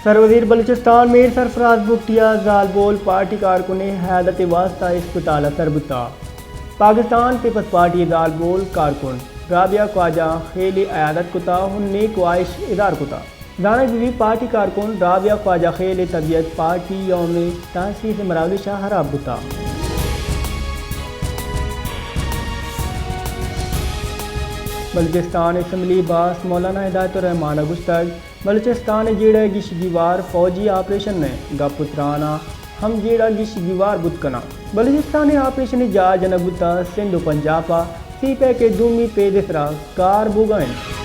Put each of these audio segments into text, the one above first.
سروزیر بلوچستان میر سرفراز بگٹی ءِ زالبول پارٹی کارکنیں عیادت ءِ واستہ اسپتال ءَ سر بوتگ۔ پاکستان پیپلز پارٹی ءِ زالبول کارکن رابعہ خواجہ خیل ءِ عیادت کتگ ءُ نیک واہش اظہار کتگ۔ زانگ بہ بیت پارٹی کارکن رابعہ خواجہ خیل ءِ طبیعت پارٹی یوم تاسیس ءِ مراگش ءَ ہراب بوتگ۔ بلوچستان اسمبلی ءِ باسک مولانا ہدایت الرحمان ءَ گوشتگ، بلوچستان ءِ جیڑہ ءِ گیش ءُ گیوار فوجی آپریشن ءِ گپ ءُ تران ءَ ہم جیڑہ گیش ءُ گیوار بوت کناں۔ بلوچستان ءِ آپریشن ءِ جاہ جنگ بوتگ سندھ ءُ پنجاب ءَ سی پیک ءِ دومی پھید ءِ سرا کار بوگ ءَ انت۔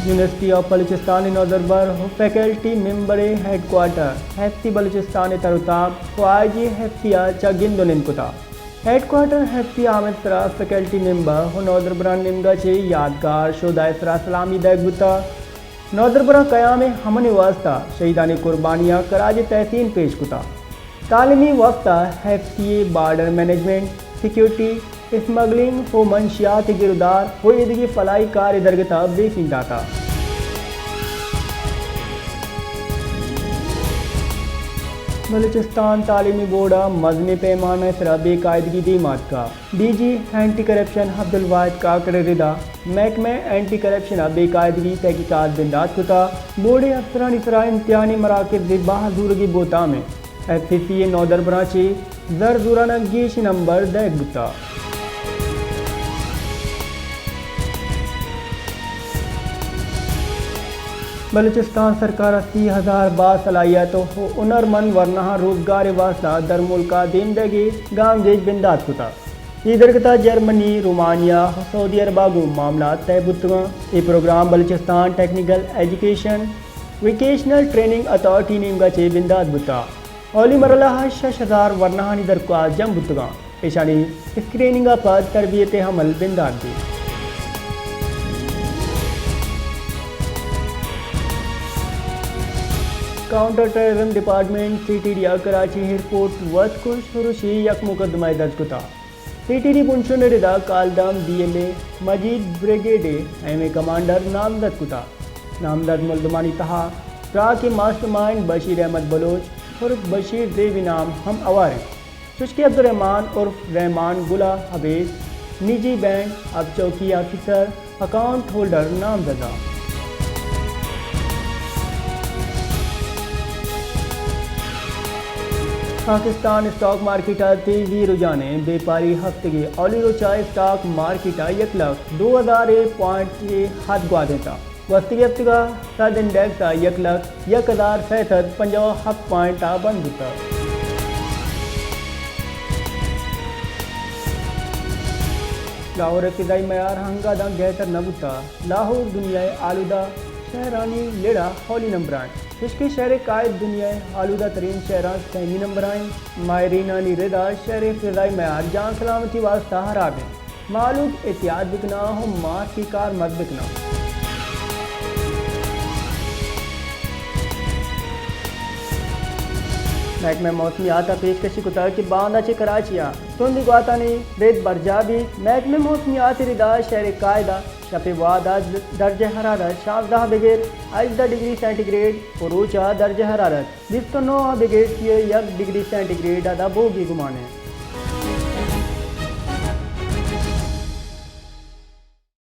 یونیورسٹی آف بلوچستان ءِ نودربر ءُ فیکلٹی ممبر ءِ headquarter F C Balochistan ءِ تر ءُ تاب ءُ آئی جی ایف سی ءَ چہ گند ءُ نند کتگ۔ ہیڈ کوارٹر ایف سی آمد ءِ سرا فیکلٹی ممبر ءُ نودربرانی نیمگ ءَ چہ یادگار شہداء ءِ سرا سلامی دئیگ بوتگ۔ نودربراں قیام امن ءِ واستہ شہیدانی قربانی ءَ خراج تحسین پیش کتگ۔ تعلیمی وقت ءَ ایف سی ءَ بارڈر مینجمنٹ، سیکورٹی، اسمگلنگ ءُ منشیات ءِ گرودار ءُ ایدگہ فلاحی کار ءِ درگت ءَ بریفنگ داتگ۔ بلوچستان تعلیمی بورڈ ءَ مزنیں پیمانہ ءِ سرا بے قاعدگی دیم آتکگ۔ D G anti corruption Abdul Wahid Kakar ءِ ردا محکمہ اینٹی کرپشن ءَ بے قاعدگی تحقیقات بندات کتگ۔ بورڈ ءِ افسرانی سرا امتحانی مراکز ءِ بہا زورگی بہتام انت۔ ایف سی سی ءِ نودربراں چہ زر زوران ءَ گیش نمبر دئیگ بوتگ۔ بلوچستان سرکار ءَ سی ہزار باصلاحیت ءُ ہنرمند ورناہاں روزگار ءِ واستہ درملک ءَ دیم دئیگ ءِ گامگیج بندات کتگ۔ اے درگت ءَ جرمنی، رومانیہ ءُ سعودی عرب ءَ گوں معاملات طے بوتگ انت۔ اے programme Balochistan technical education vocational training authority ءِ نیمگ ءَ چہ بندات بوتگ۔ اولی مرحلہ ءَ شش ہزار ورناہانی درخواست جم بوتگ انت۔ ایشانی اسکریننگ ءَ پد تربیت ءِ عمل بندات بیت۔ Counter terrorism department, C T D, ءَ کراچی ایئرپورٹ ءِ وتکش ءُ رشی ءِ یک مقدمہ ئے درج کتگ۔ سی ٹی ڈی بنشون ءِ ردا کالدم B L A Majeed brigade ءِ ایم اے کمانڈر نامزد کتگ۔ نامزد ملزمانی تہا ٹراک ءِ ماسٹر مائنڈ بشیر احمد بلوچ عرف بشیر زیبی نام ہم ہوار انت۔ چوشکہ عبدالرحمان عرف رحمان گل ءَ ابید نجی بینک ءِ چوکی آفیسر، اکاؤنٹ ہولڈر نامزد انت۔ پاکستان اسٹاک مارکیٹ ءَ تیزی رجحان انت۔ بیپاری ہفتگ ءِ اولی روچ ءَ اسٹاک مارکیٹ ءَ یک لکھ دو ہزار ءِ پوائنٹ ءِ حد گوادینتگ۔ گوستگیں ہفتگ ءَ سدھ انڈیکس ءَ یک لکھ یک ہزار سئے سد پنجاہ ءُ ہپت پوائنٹ ءَ بند بوتگ۔ لاہور ءِ فضائی معیار انگت داں گہتر نہ بوتگ۔ لاہور دنیا ءِ آلودہ شہرانی لڑ ءَ اولی نمبر ءَ انت۔ چوشکہ شہر ءِ قائد دنیا ءِ آلودہ ترین شہراں سیمی نمبر ءَ انت۔ ماہرینانی ردا شہر ءِ فضائی معیار جان سلامتی ءِ واستہ ہراب انت۔ مہلوک احتیاط بکناں ءُ ماسک ءِ کارمرز بکناں۔ محکمہ موسمیات ءَ پیشکشی کتگ کہ باندا چہ کراچی ءَ تندیں گواتانی رد برجاہ بیت۔ محکمہ موسمیات ءِ ردا شہر ءِ قائد ءَ شپ ءِ وہد ءَ درجہ حرارت شانزدہ بگر ہژدہ ڈگری سینٹی گریڈ ءُ روچ ءَ درجہ حرارت بیست ءُ نو بگر سی ءُ یک ڈگری سینٹی گریڈ ادا بوگ ءِ گمان انت۔